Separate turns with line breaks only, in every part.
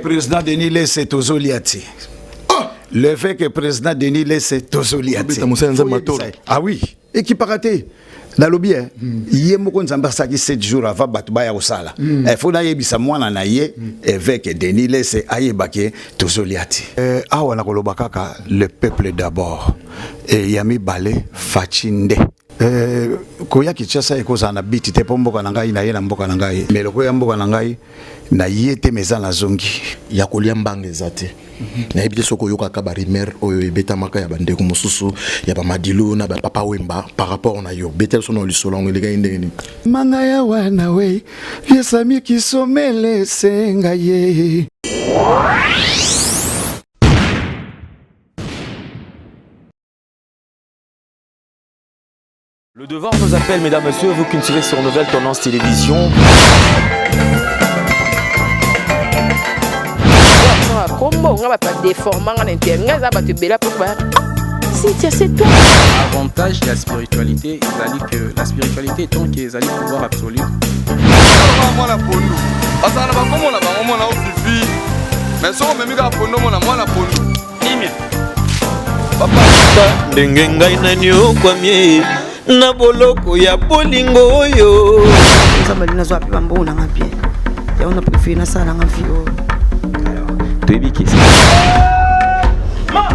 Président Denis Lesse tozolia te. Oh! L'évêque président Denis Lesse tozolia te. Ah oui, ekipaka te. Nalobi eh, ye moko Nzambe asalaki 7 jours avant bato baya kosala. Eh, faut nayebisa mwana na ye évêque Denis Lesse ayeba ke tozolia te. Eh, awa nakoloba kaka le peuple d'abord. Et ya mibale Fatshi nde. Eh, koya Kinshasa ekozala na biti te mpo mboka na ngai naye na mboka na ngai mais lokoya mboka na ngai na ye te mais eza nazongi.
Ya kolia mbanga eza te. Nayebi te soki oyokaka ba rumeur oyo ebetamaka ya bandeko mosusu ya ba Madilu na ba Papa Wemba par rapport na yo. Betela biso na lisolo yango elekaki ndenge nini?
Manga ya wana we yesami kisomele senga ye.
Le devoir nous appelle, mesdames, messieurs, vous qui nous suivez sur Nouvelle Tendance Télévision.
Kombo nga bato badeforma nga na inter nga eza bato ebele apo ba Cynthia, c'est toi.
Avantage ya spiritualité ezali que la spiritualité étant que ezali pouvoir absolu.
Mwana pondu azala na bakombo na bango mwana ofifi mais soki omemi kaka pondu omona mwana pondu kimia.
Ndenge ngai naniokwami na boloko ya bolingo oyo.
Nzambe alingi nazwa mpe bambongo na nga bien, yango na prefere nasala nanga vie oyo.
Toyebi ke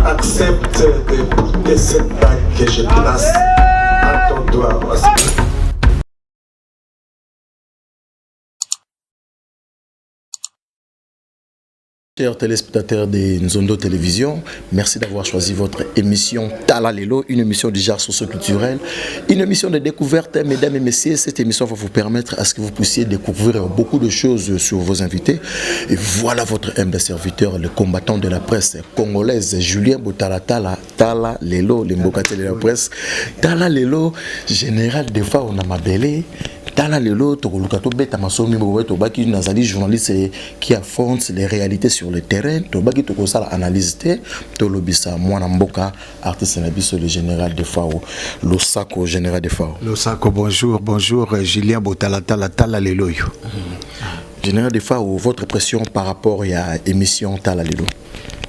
Accepte de porter cette bague que je place à ton doigt.
Chers téléspectateurs de Nzondo Télévision, merci d'avoir choisi votre émission Tala Lelo, une émission du genre socio-culturel, une émission de découverte. Mesdames et messieurs, cette émission va vous permettre à ce que vous puissiez découvrir beaucoup de choses sur vos invités. Et voilà votre humble serviteur, le combattant de la presse congolaise, Julien Botalatala, Tala Lelo, le mbokate de la presse, Tala Lelo, général de fois on a mabele. Tala Lelo, tokoluka tobeta masolo mingi boye tobaki nazali journaliste qui affronte les réalités sur le terrain, tobaki tokosala analyse te, tolobisa mwana mboka artiste na biso le général Defao. Losako général Defao.
Losako, bonjour, bonjour Julien Botalatala, Tala Lelo yo.
Général Defao, votre pression par rapport à émission Tala Lelo?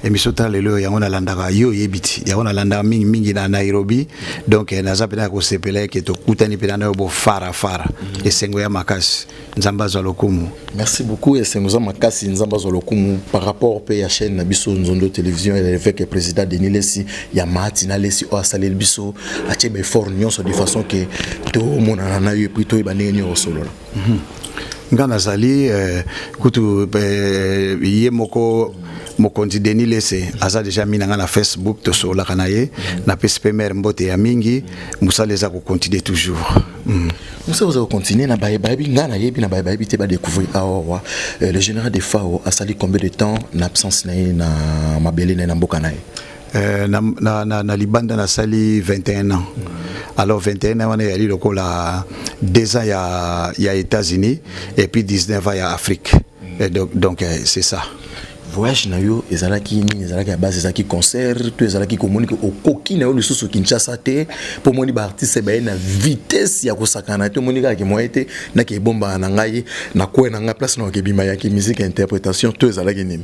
Émission Tala Lelo yango nalandaka yo yebiti yango nalandaka mingi mingi na Nairobi, donc naza pena kosepela ke tokutani pena na yo bo fara fara esengo ya makasi Nzambe azwa lokumu.
Merci beaucoup esengo za makasi Nzambe azwa lokumu par rapport pe ya chaîne na biso Nzondo Télévision et l'évêque président Denis Lessi ya Mahati na Lessi o asaleli biso atie ba effort nyonso de façon que to monana na yo et puis to yeba ndenge nini osolola.
Nga nazali kutu ye moko mokonzi Denis Lesse aza déjà mis na nga na Facebook, tosololaka na ye, napesi pe mère mbote ya mingi, mosala eza ko continuer toujours.
Mosala eza ko continuer na baye bayebi nga nayebi na baye bayebi te ba découvrir awa le général Defao asali combien de temps na absence na ye na mabele na ye na mboka na ye?
Na libanda nasali 21 ans. Alors 21 ans wana ezali lokola 2 ans ya États-Unis et puis 19 ans ya Afrique. Et donc c'est ça.
Voyage na yo ezalaki nini? Ezalaki ya base, ezalaki concert to ezalaki komoni ke okoki na yo lisusu Kinshasa te po omoni ba artiste baye na vitesse ya kosakana te, omoni kaka ke moyen te nake ebombaka na ngai na coin na ngai place na okebima ya ki musique interprétation to ezalaki nini?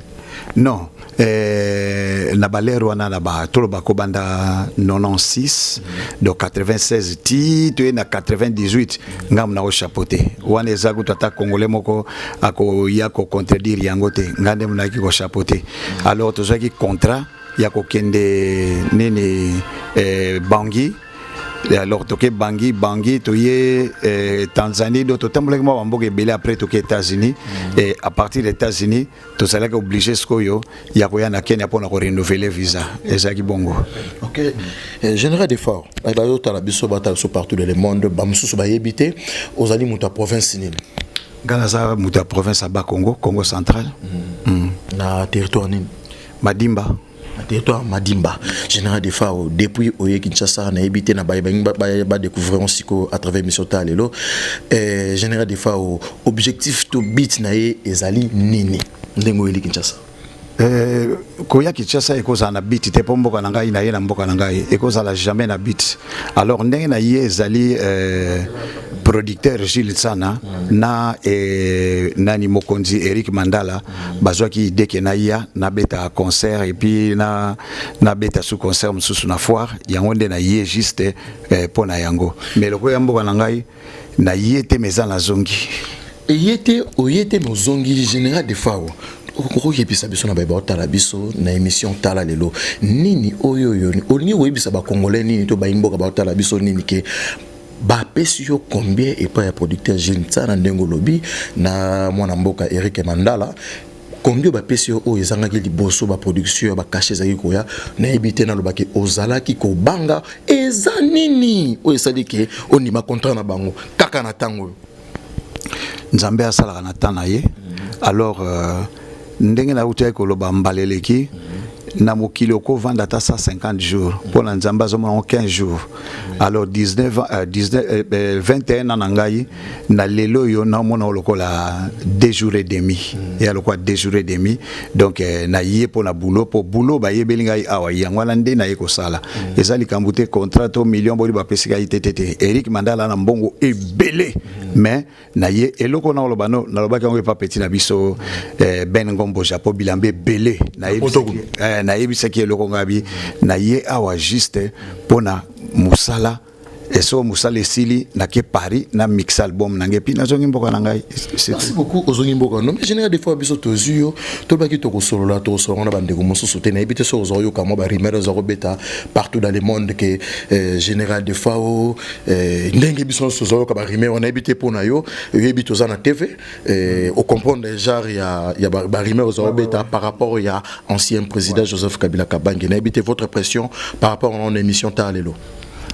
Non, na ba l'heure wana na ba toloba kobanda 96 donc 96 ti toye na 98 ngambo na kochapeauter wana eza kutu ata congolais moko akoya ko contredire yango te, ngai nde monaki kochapeauter. Alors tozwaki contrat ya kokende nini Bangui. Et alors toke Bangui, Bangui toye Tanzanie, donc totambolaki mwa bamboka ebele, après toke États-Unis. Et à partir des États-Unis tozalaki obligé sikoyo ya koya na Kenya mpona korenouveler visa, ezalaki bongo.
Ok, général Defao, bazotala biso, batala biso partout dans le monde, bamosusu bayebi te ozali moto ya province nini?
Nga naza moto ya province ya Bas-Congo, Congo central.
Na territoire nini?
Madimba.
Na territoire Madimba. Général Defao, depuis oye Kinshasa nayebi te na baye balingi ba découvrir siko à travers émission Tala Lelo. Général Defao, objectif to but na ye ezali nini ndenge oyeli Kinshasa?
Koya Kinshasa ekozala na but te mpo mboka na ngai na ye na mboka na ngai ekozala jamais na but. Alors ndenge na ye ezali Producteur Gilles Tsana na nani, mokonzi Eric Mandala, bazwaki idée ke naya nabeta concert et puis na nabeta sous concert mosusu na foire. Yango nde na ye juste mpo na yango. Mais lokola ya mboka na ngai, na ye te, mais eza nazongi.
Eye te, oye te, mais ozongi. Général Defao, okoyebisa biso na bayeba otala biso na émission Tala Lelo nini oyo oyo olingi koyebisa Bacongolais nini to bayimboka baotala biso nini, ke bapesi yo combien epai ya producteur Gilles Ntsana, ndenge olobi, na mwana mboka Eric Mandala? Combien bapesi yo oyo ezangaki liboso? Baproduction ya bacachet ezalaki koya, nayebi te, nalobaki ozalaki kobanga, eza nini oyo esali ke ondima contrat na bango kaka na ntango oyo?
Nzambe asalaka na temps na ye. Alors ndenge nautaki koloba mbala eleki, na mokili okovanda ata 150 jours, mpo na Nzambe azomona ngo 15 jours. Alors 19, 19, 21 ans na ngai na lelo oyo, naomona lokola 2 jours et demi, eya lokola 2 jours et demi. Donc na ye mpo na boulot, mpo boulot bayebeli ngai awa, yango wana nde naye kosala. Eza likambo te contrat to million boli bapesi ngai te, te te. Eric Mandala na mbongo ebele, mais na ye eloko na oloba no, nalobaki yango epa petit na biso Ben Ngombo Japon, bilamba ebele. Nayebisaki eloko ngabi na ye awa juste mpona mosala. Eso mosala esili, nake Paris na mix album na ngai, puis nazongi mboka na ngai.
Merci beaucoup. Ozongi mboka no. Mais général, des fois biso tozwi yo, tolobaki tokosolola, tokosolola na bandeko mosusu te. Nayebi te soki ozwa oyoka mwa barumeur oza kobeta partout dans le monde ke général Defao, ndenge biso nyonso tozoyoka barumeur wana, nayebi te mpo na yo. Oyebi toza na TV, ocomprendre genre ya barumeur oza kobeta par rapport ya ancien président Joseph Kabila Kabange. Nayebi te votre pression par rapport à émission Tala Lelo.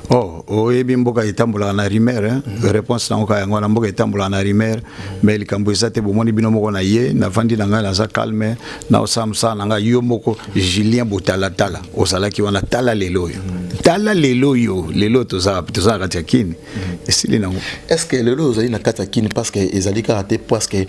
Oh, oyebi mboka etambolaka na rumeur, hein? Réponse nango kaka yango wana, mboka etambolaka na rumeur, mais likambo eza te. Bomoni bino moko na ye, navandi na ngai, naza calme, naosala mosala na ngai. Yo moko Julien Botalatala ozalaki wana. Tala lelo oyo, tala lelo oyo, lelo toza na kati ya Kini, esili nango.
Est ce que lelo ozali na kati ya Kini parce que ezali kaka te parce que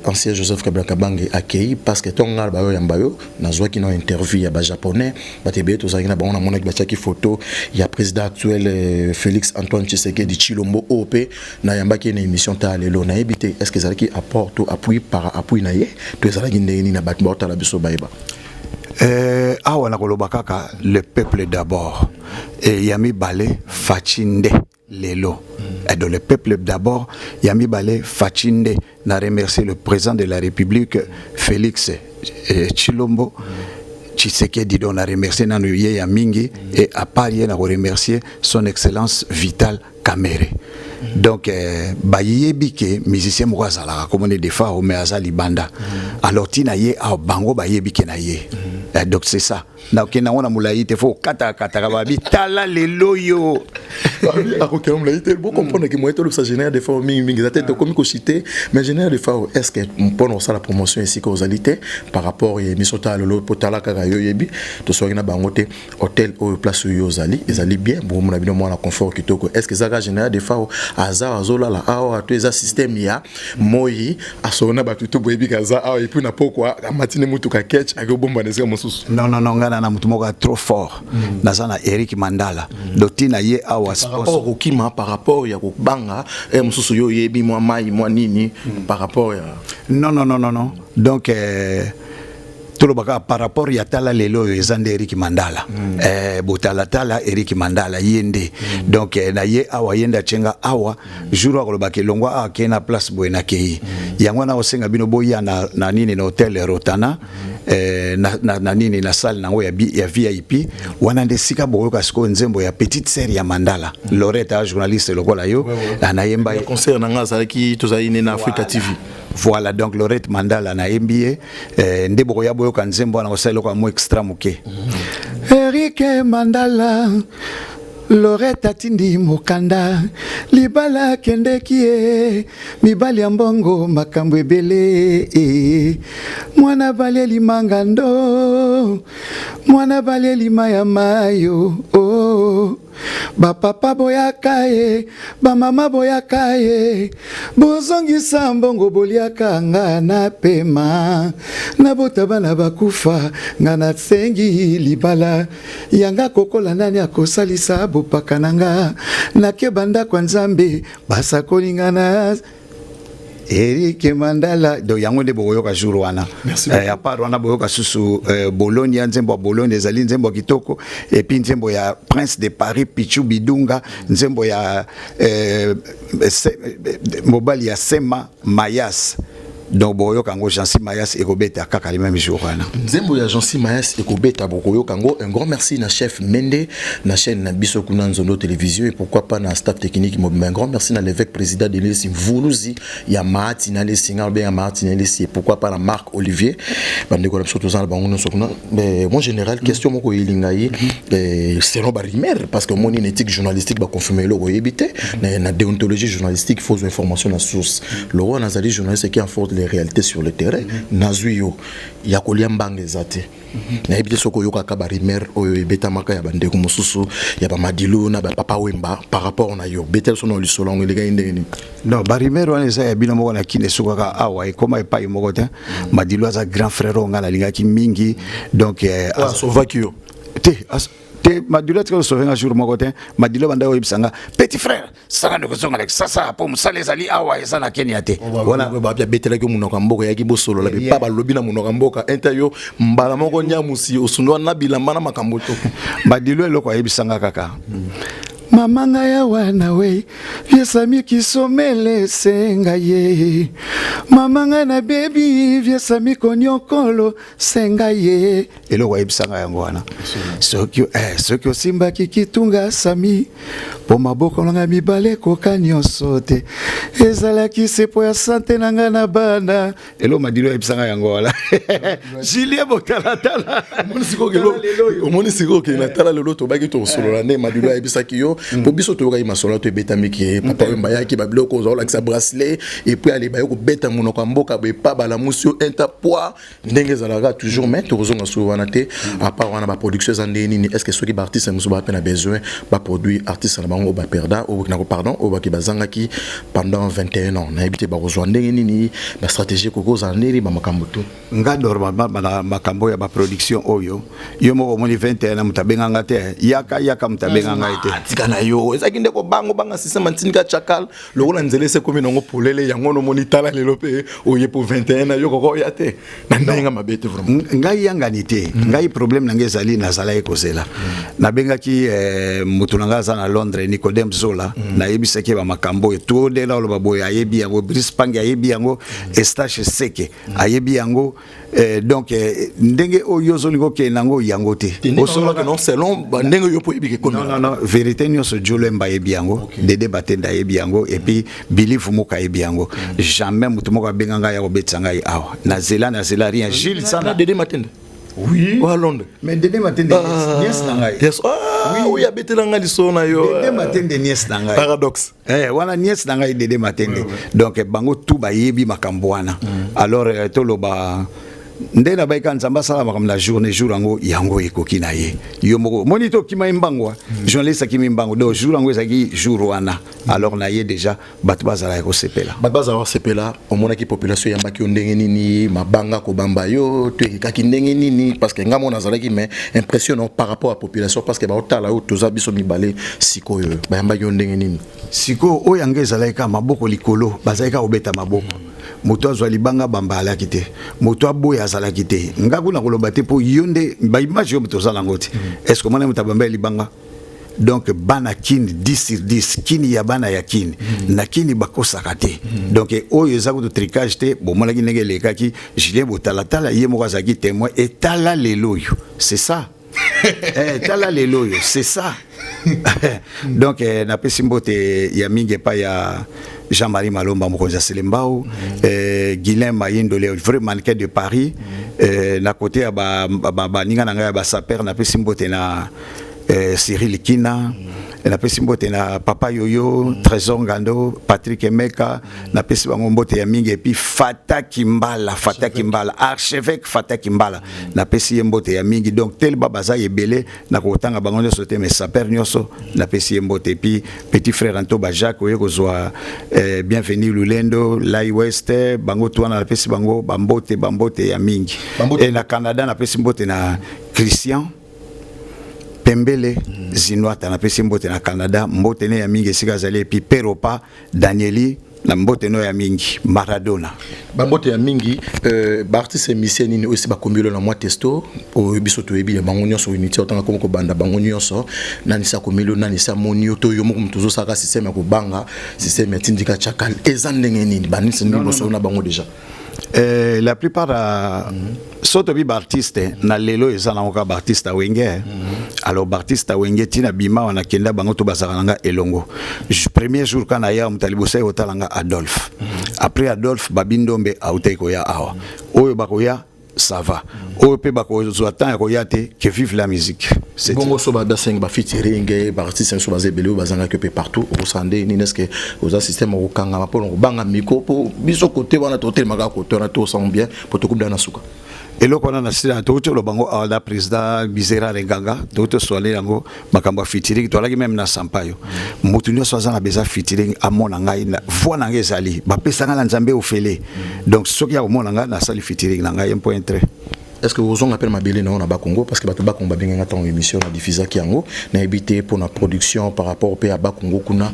ancien Joseph Kabila Kabange akei? Parce que ntongo ngai bayoyamba yo, nazwaki na interview ya Bajaponais, bato ebele tozalaki na bango, namonaki batiaki photo ya président actuel Félix Antoine Tshisekedi Tshilombo, oyo mpe nayambaki ye na émission Tala Lelo. Nayebi te, est ce que ezalaki apport to appui par appui na ye to ezalaki ndenge nini na bato baotala biso bayeba?
Awa nakoloba kaka le peuple d'abord e ya mibale Fatshi nde lelo. Et donc le peuple d'abord, ya mibale Fatshi nde. Na remercier le président de la République Félix Tshilombo Tshisekedi. Donc na remercier nanu ye ya mingi, et à part ye, na remercier son excellence Vital Kamerhe. Donc bayebi ke musicien moko azalaka komona Defao, mais aza libanda. Alors ntina ye awa, bango bayebi ke na ye. Donc c'est ça, nakokende yango na molai te, fo okatakataka babi tala lelo yo.
Akokende molai te. Bocomprendre ke moye tolobisa général Defao mingimingi eza te, tokomi kochite. Mais général Defao, est ce que mpona kosala promotion esika ozali te par rapport ya émission Tala Lelo, mpo tala kaka yo oyebi, tosolaki na bango te, hôtel oyo, place oyo ozali ezali bien, bomona bino mwana confort kitoko. Est ce que eza kaka général Defao aza azolala awa to eza système ya moi asolo na bato to boyebi kaza awa, et puis na pokwa amatini mutuka ketch akobomba na esika mosusu?
Non, non, non, ngai na motu moko ya trop fort, naza na Eric Mandala. Donc ntina ye awa.
Par rapport kokima, par rapport ya kobanga mosusu, yo oyebi mwa mai mwa nini par rapport ya
Non, non, non, non, non. Donc tolobaka par rapport ya Tala Lelo oyo, eza nde Eric Mandala. Botalatala Eric Mandala, ye nde. Donc na ye awa, ye nde atyenga awa. Jour akolobaka elongwa awa, akei na place boye, nakei. Yango wana osenga bino boya na nini, na hôtel Rotana, na nini, na salle nango ya VIP wana nde sika boyoka sikoyo nzembo ya petite sœur ya Mandala, Lorette, a journaliste lokola yo, nayemba ye.
Concert na nga azalaki, tozali ne na Africa TV.
Voilà, donc Lorette Mandala, nayembi ye. Nde bokoya boyoka nzembo wana, kosala eloko ya mo extra moke. Eric Mandala, Lorette atindi mokanda, libala akendeki ye, mibali ya mbongo, makambo ebele e. Mwana baleli mangando, mwana baleli maya mayo, oh. Bapapa boyaka ye, bamama boyaka ye, bozongisa mbongo boliaka nga na pema, nabota bana bakufa nga nasengi libala yanga kokola nani akosalisa bopaka na nga nakeba ndako ya Nzambe basakoli nga na Eric Mandala. Donc yango nde bokoyoka jour wana. À part wana, boyoka susu Bologne, nzembo ya Bologne ezali nzembo ya kitoko, et puis nzembo ya Prince de Paris Pichu Bidunga, nzembo ya mobali ya Sema Mayas. Donc boyoka yango, Jansi Mayas, ekobeta kaka le même jour wana.
Nzembo ya Jansi Mayas ekobeta, bokoyoka yango. Un grand merci na chef Mende na chaîne na biso kuna Nzondo Télévision, et pourquoi pas na staff technique mobimba. Un grand merci na l'évêque président Denis Mvuluzi ya Maati na Lesinga bien ya Maati na Lesi, et pourquoi pas na Marc Olivier, bandeko na biso toza na bango nyonso kuna. Mais mon général, question moko eyelinga ye, selon barumeur, parce que omoni, na éthique journalistique baconfirme eloko oyebi te, na déontologie journalistique faut information na source. Loko nazali journaliste qui informe les réalités sur le terrain, nazwi yo ya kolia mbanga eza te. Nayebi te soki oyokaka barumeur oyo ebetamaka ya bandeko mosusu ya bamadilu na bapapa Wemba par rapport na yo. Betela so na lisolo yango elekaki ndenge nini?
Non, barumeur wana eza ya bino moko na Kini, esukaka awa, ekóma epai moko te. Madilu aza grand frère oyo ngai nalingaki mingi, donc
asovaki yo?
Te, te, Madilu atikala osauve nga jour moko te. Madilu abandaki oyebisa nga: "Petit frère, sala ndeko, ozonga na Kisasa mpo mosala ezali awa, eza na Kenya te."
Wana bapi abetelaki yo monoko ya mboka, eyaki bosolola bepa balobi na monoko ya mboka ente yo mbala moko nyamusi osundwa na bilamba na makambo to.
Madilu, eloko ayebisanga kaka: "Mama ngai awa na we viesami kisomele senga ye, mama ngai na bebi viesami konyokolo senga ye." Eloko ayebisanga yango wana. Soki osimbaki kitunga sami mpo maboko na ngai mibale ekoka nyonso te, ezalaki sepo ya sante na ngai na bana. Eloko Madilu ayebisanga yango wana. Julien Botalatala.
Omoni sikoyo okende na tala lelo, tobaki tosolola nde Madilu ayebisaki yo, mpo biso toyokaki masolo to ebetamiki papa oyo bayaki babiloko oza olakisa bracelet, et puis ale baye kobeta monoko ya mboka boye pa balamusi yo inta poids ndenge ezalaka toujours. Mais tokozonga soki wana te. À part wana, baproduction eza ndenge nini? Est ce que soki baartiste mosusu baa mpe na besoin baproduit artiste na bango oyo baperda, oyo pardon, oyo baki bazangaki pendant 21 ans, nayebi te bakozwa ndenge nini, bastratégie ekoki kozala ndenge nini, bamakambo to?
Nga normalement na makambo ya baproduction oyo, yo moko omoni, 21 na moto abenganga te, yaka yaka, moto abenga ngai te.
Tika na yo, ezalaki nde kobango banga système antindika chakal lokola nzela ese ekomi nango polele. Yango nomoni tala lelo mpe oye po 21 na yo koko oya te na ndenge mabe te vraiment.
Ngai yangani te. Ngai problème na ngai ezali nazalaki kozela. Nabengaki moto na ngai aza na Londres, Nicodème Zola. Nayebisaki ye bamakambo oyo todela oloba boye, ayebi yango. Brice Pange ayebi yango, Estache Seke ayebi yango. Donc ndenge oyo ozolinga okende yango, yango te.
Non, selon ndenge oyo mpo oyebiki.
Non, non, non, vérité nyonso, Jolemba ayebi yango, Dede Batenda ayebi yango, et puis Billy Vumuka ayebi yango. Jamais moto moko abenga ngai ya kobetisa ngai awa. Nazela, nazela, rien. Gilles Sana.
Dede Matenda?
Oui.
Wa Londres?
Mais Dede Matende, nièce na ngai.
Yes. Ah, oui, abetela ngai lisolo na yo.
Dede Matende, nièce na ngai.
Paradoxe.
Wana nièce na ngai Dede Matende. Donc bango tout bayebi makambo wana. Alors toloba nde na bayika Nzambe asala makambo na journée, jour yango, yango ekoki na ye. Yo moko moni to okima ye mbango, journaliste akimi mbango. Donc jour yango ezalaki jour wana. Alors na ye déjà bato bazalaki kosepela.
Bato bazala kosepela. Omonaki population eyambaki yo ndenge nini? Mabanga kobamba yo to ekekaki ndenge nini? Parce que nga mona azalaki, mais impression par rapport à population, parce que baotala oyo toza biso mibale sikoyo, bayambaki yo ndenge nini?
Sikoyo oyo yango ezalaki kaka maboko likolo, bazalaki kaka kobeta maboko. Moto azwa libanga bamba alaki te, moto aboya azalaki te. Nga kuna koloba te mpo yo nde baimage yo moto oza nango te. Est ce que omona moto abamba ya libanga? Donc bana Kini, 10 sur 10, Kini ya bana ya Kini. Na Kini bakosaka te. Donc oyo eza kutu tricage te. Bomonaki ndenge elekaki. Julien Botalatala ye moko azalaki témoin. Etala lelo oyo, c'est ça. Tala lelo oyo, c'est ça. Donc napesi mbote ya mingi epai ya Jean-Marie Malomba, mokonzi ya Selembao, Guilain Mayindo, le vrai mannequin de Paris. Na côté ya baninga na ngai ya basaper, napesi mbote na Cyril Kina. Napesi mbote na papa Yoyo, Trésor Ngando, Patrick Emeka. Napesi bango mbote ya mingi. Et puis Fata Kimbala, Fata Kimbala, archevêque Fata Kimbala, napesi ye mbote ya mingi. Donc tel ba baza ebele, nakotanga bango nyonso te, mais sapeur nyonso napesi ye mbote. Et puis petit frère Antoba Jacques oye kozwa Bienvenu Lulendo, Lai West, bango tu wana napesi bango bambote, bambote ya mingi.
Bambote.
E na Canada napesi mbote na Christian Pembele Zinwata, napesi mbote na Canada, mbote ne ya mingi esika azali. Et puis Peropa Danieli, na mbote no ya mingi, Maradona.
Bambote ya mingi. Baartiste musicien nini oyo esi bakombi na mwa testo oyo biso toyebi ya bango nyonso? Unité otanga komo kobanda bango nyonso, nani si akomeli yo, nani si amoni yo, to yo moko moto ozosalaka système ya kobanga, système ya tindika chakal, eza ndenge nini? Banisi nini bosolo na bango déjà?
La plupart so tobi baartiste na lelo, eza nango kaka baartiste awenge. Alors baartiste awenge ntina bima wana kenda, bango to bazalaka na nga elongo. Premier jour ka na ya, moto ya liboso ye kotala nga Adolphe. Après Adolphe, Babi Ndombe autaki koya awa. Oyo bakoya, ça va. Oyo mpe bakozwa temps ya koya te. Que vive la musique. C'est
Bongo so basengi bafeaturing, baartiste nyonso baza ebele oyo bazangaki mpe partout, okosala nde nini? Est-ce oza système okokangama mpona kobanga micro? Mpo biso kote wana totelemaka, kote wana tosamo bien mpo tokubda na suka.
Eloko wana na sila, touti oloba ngo awa na président Bizera Renganga, touti oswale yango, makambo ya featuring. Toalaki même na Sampayo, motu nyonso aza na beza featuring amona ngai na voix na ngai ezali bapesa ngai na Nzambe ofele. Donc soki ya komona ngai, nasali featuring na ngai, un point trait.
Est ce que ozonga mpe na mabele na yo na Bakongo? Parce que bato Bakongo babenganga ntango émission na diffusaki yango, nayebi te mpona production par rapport mpe ya Bakongo kuna.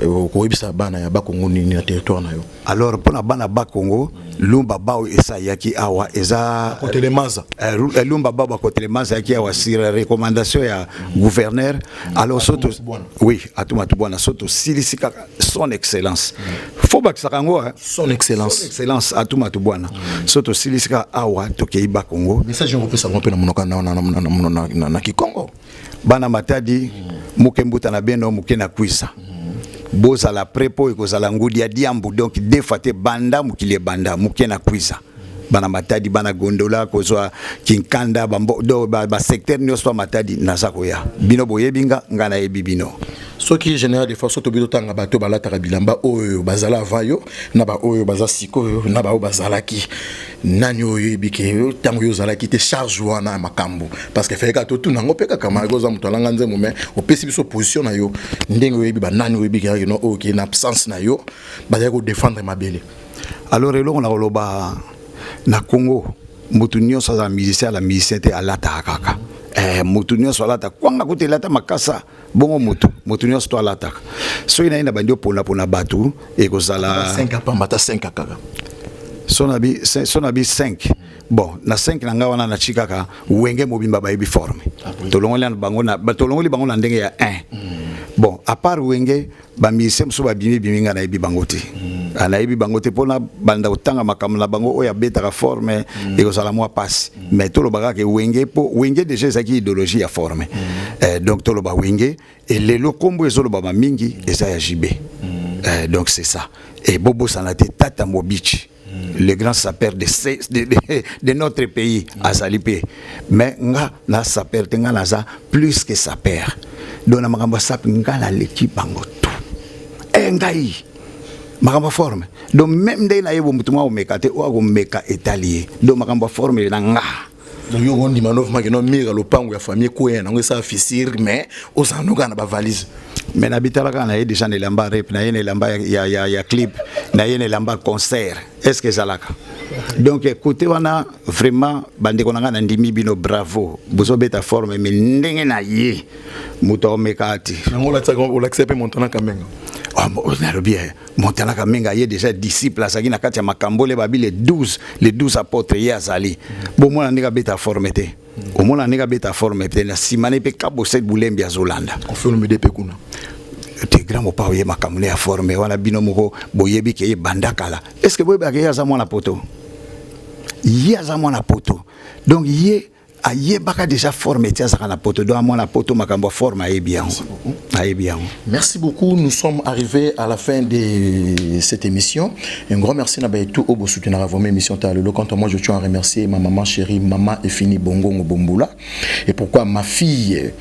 Okoyebisa bana ya Bakongo nini na territoire na yo?
Alors mpona bana Bakongo, Lumba Bao esa ayaki awa, eza
Kotelemaza.
Lumba Bao bakotelemaza ayaki awa sur recommandation ya gouverneur. Alors so to, oui, Atuma Tubwana, so tosilisi kaka son excellence, fo bakisaka yango, hein.
Son excellence.
Son excellence Atuma Tubwana, so tosilisi kaka awa, tokei Bakongo.
Message yango opesa yango mpe na monoko na Kikongo.
Bana Matadi, moke mbuta na beno, moke na kwisa, bozala prêt mpo ekozala ngudi ya diambu. Donc deux fois te, banda mokili ebanda, moke na kwisa, bana Matadi, bana Gondola, kozwa Kinkanda, bambo, do basecteur nyonso ya Matadi, naza koya. Bino boyebi nga, nga nayebi bino.
Soki général des fois, so tobi totanga bato balataka bilamba oyo bazala avant yo, na baoyo baza sikoyo, na baoyo bazalaki, nani oyo oyebi ke ntango yo ozalaki te, charge wana ya makambo? Parce que fayeka totuna yango mpe kaka malgré oza moto alanga nzembo, mais opesi biso position na yo ndenge oyebi banani oyebi ke yaki no oyo ke na absence na yo bazali kodéfendre mabele.
Alors eloko na koloba, na Congo motu nyonso aza musicien, ala musicien te, alataka kaka. Motu nyonso alata kwanga kuta, elata makasa bongo, motu nyonso to alataka. Soki naye na bandi oponapona bato, ekozala
5 apamba, ata 5 kaka.
So na bi 5, bon, na 5 na ngai wana naci kaka Wenge mobimba, bayebi forme. Tolongoli na bango tolongoli bango na ndenge ya 1. Bon, à part Wenge, bamusicien mosusu babimi bimi, ngai nayebi bango te. Ah, nayebi bango te mpona banda kotanga makambo na bango oyo abetaka forme, ekozala mwa pasi. Mais toloba kaka Wenge, mpo Wenge déjà ezalaki idéologie ya forme. Donc toloba Wenge. Elelo nkombo ezolobama mingi eza ya JB. Donc c'est ça. Et bobosana te Tata Mobichi, le grand sapeur de notre pays, azali mpe. Mais nga na sapeur te, nga naza plus que sapeur. Donc na makambo ya sape, nga naleki bango tout. E ngai makambo ya forme, donc même ndenge nayeba, motu mwa komeka te, oyo akomeka etali ye. Donc makambo ya forme na nga.
Donc yo ondima no vraiment no mira lopango ya famille ekoya nango, esala fissure, mais ozala no kaka na bavalise.
Mais nabitala kaka na ye déjà na elamba rep na ye, na elamba ya clip na ye, na elamba concert. Est ce que ezalaka? Donc côté wana vraiment, bandeko na ngai, nandimi bino, bravo, bozobeta forme. Mais ndenge na ye, moto akomeka te.
Yango olakisa mpe Montana Kamenga.
Ah, nalobi Montana Kamenga ye déjà disciple, azalaki na kati ya makambo le babi les 12 apôtres, ye azali. Bomona ndenge abeta forme te, omona ndenge abeta forme te. Na nsima ne mpe Kabose Bulembi azolanda.
Confirme mpe kuna.
Te, grand mopa oye makambo ne ya forme wana, bino moko boyebi ke ye banda kala. Est ce que boyebaka ye aza mwana poto? Ye aza mwana poto, donc ye Ayebaka déjà forme ti azalaka na poto. Donc amwana poto, makambo ya forme ayebi yango, ayebi yango.
Merci beaucoup. Nous sommes arrivés à la fin de cette émission. Un grand merci à tout oyo bosoutenir vraiment émission Tala Lelo. Quant à moi, je tiens à remercier ma maman chérie, maman Efini Bongongo Bombula. Et pourquoi ma fille,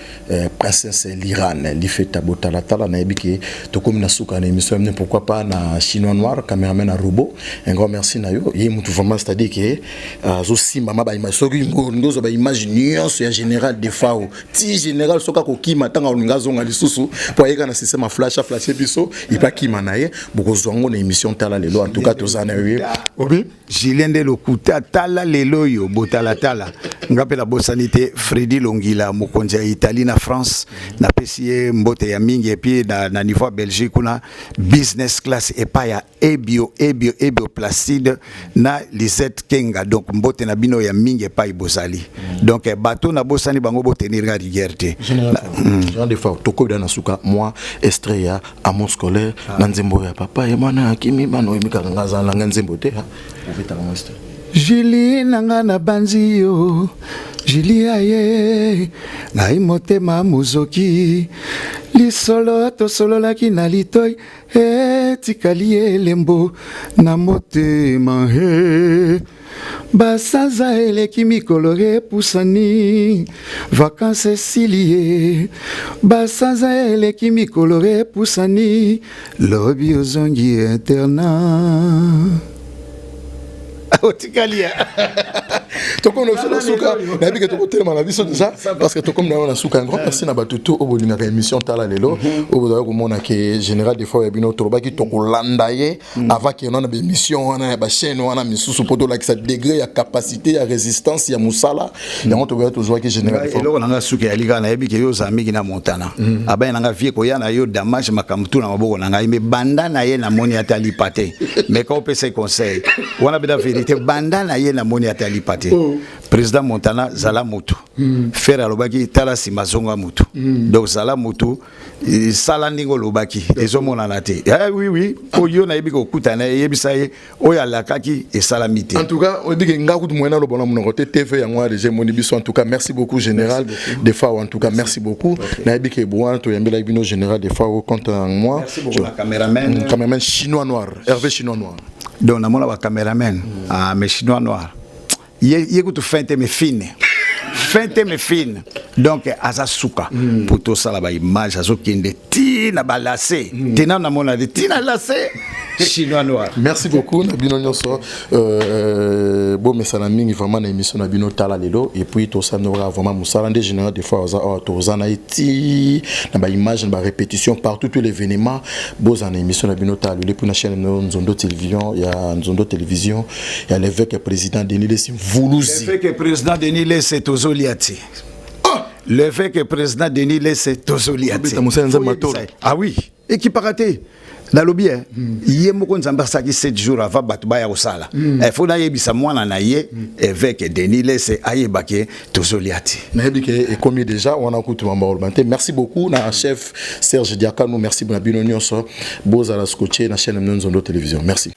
princesse Liran, Lifeta Botala Tala, nayebi ke tokomi na suka na émission, pourquoi pas na chinois noir, caméraman à robot. Un grand merci na yo. Ye mutu vraiment, c'est-à-dire que azosimba ma ba image soki ndozo ba image nyonso ya général Defao ti général soki akokima ntango alinga azonga lisusu mpo ayeka na système ya flash, aflashe biso ipe akima na ye. Bokozwa yango na émission Tala Lelo. En tout cas, toza na ye obi.
Julien nde lokuta. Tala lelo oyo botalatala nga mpe nabosani te Fredi Longila, mokonzi ya Italie na France. Napesi ye mbote ya mingi. Et puis na niveau ya Belgique kuna, business class epai ya Ebio, Ebio, Ebio Placide na Lisette Kenga. Donc mbote na bino ya mingi epai bozali. Donc bato nabosani bango, botenir nga rigueur te.
Général Defao, tokoyeda na suka mwa extrait ya Amour scolaire na nzembo ya papa ye mwana akimi bana oyebi kaka nga aza nanga nzembo te, obetaka mwa extrait.
Jili na nga na banzi yo, Jili aye ngai motema mozoki. Lisolo tosololaki na litoi etikali elembo na motema he. Basanza eleki, mikolo epusani, vacances esili ye. Basanza eleki, mikolo epusani, lobi ozongi internat, otikali ya.
Tokomi na biso na suka. Nayebi ke tokotelema na biso déjà parce que tokomi na yo na suka. Un grand merci na bato to oyo bolingaka émission Tala Lelo, oyo bozalaki komona ke général Defao ya bino, tolobaki tokolanda ye avant ke na baémission wana ya bachaîne wana misusu mpo tolakisa degré ya capacité ya résistance ya mosala yango. Tokoya tozwaki général Defao.
Eloko na nga suki yali kaka, nayebi ke yo ozala mingi na Montana. Abai na nga vie koya na yo damage makambo tu na maboko na ngai. Me banda na ye namoni ata lipa te. Me ka opesa ye conseil wana mpe na vérité, banda na ye namoni ata lipa te. Président Montana, zala motu. Frère alobaki tala nsima, zonga motu. Donc zala motu, sala ndenge olobaki, ezomonana te. Oui, oyo nayebi kokutana, eyebisa ye oyo alakaki esalami te.
En tout cas, oyebi ke nga kutu moyen naloba na monoko te. TV yango wana déjà emoni biso. En tout cas, merci beaucoup, général Defao. En tout cas, merci beaucoup. Nayebi ke bo wana toyambelaki bino général Defao. Quant à moi,
Merci beaucoup na cameraman.
Cameraman chinois noir, Hervé chinois noir.
Donc namona bacameraman, ah, mais chinois noir ye, ye kutu fin te, mais fine, fin te, mais fine. Donc aza suka mpo tosala baimage, azokende ti na balase te nano namona te ti na lase chinois noir.
Merci beaucoup na bino nyonso. Bomesana mingi vraiment na émission na bino Tala Lelo. Et puis tosala vraiment mosala nde général Defao aza awa, toza na ye ti na baimage, na barépétition, partout, tout l'événement. Bozala na émission na bino Tala Lelo et puis na chaîne na Nzondo Télévision, ya Nzondo Télévision ya l'évêque président Denis Lesi Mvuluzi.
L'évêque président Denis Lese, tozolia te. L'évêque président Denis Lese, tozolia te.
Obeta mosala Nzambe matolo.
Ah oui, ekipaka te. Nalobi e ye moko Nzambe asalaki 7 jours avant bato baya kosala. Faut nayebisa mwana na ye, évêque Denis Lese, ayeba ke tozolia te.
Nayebi ke ekomi déjà wana kutu mamba oloba te. Merci beaucoup na chef Serge Diakano. Merci na bino nyonso. Bozala scotché na chaîne na bino Nzondo Télévision. Merci.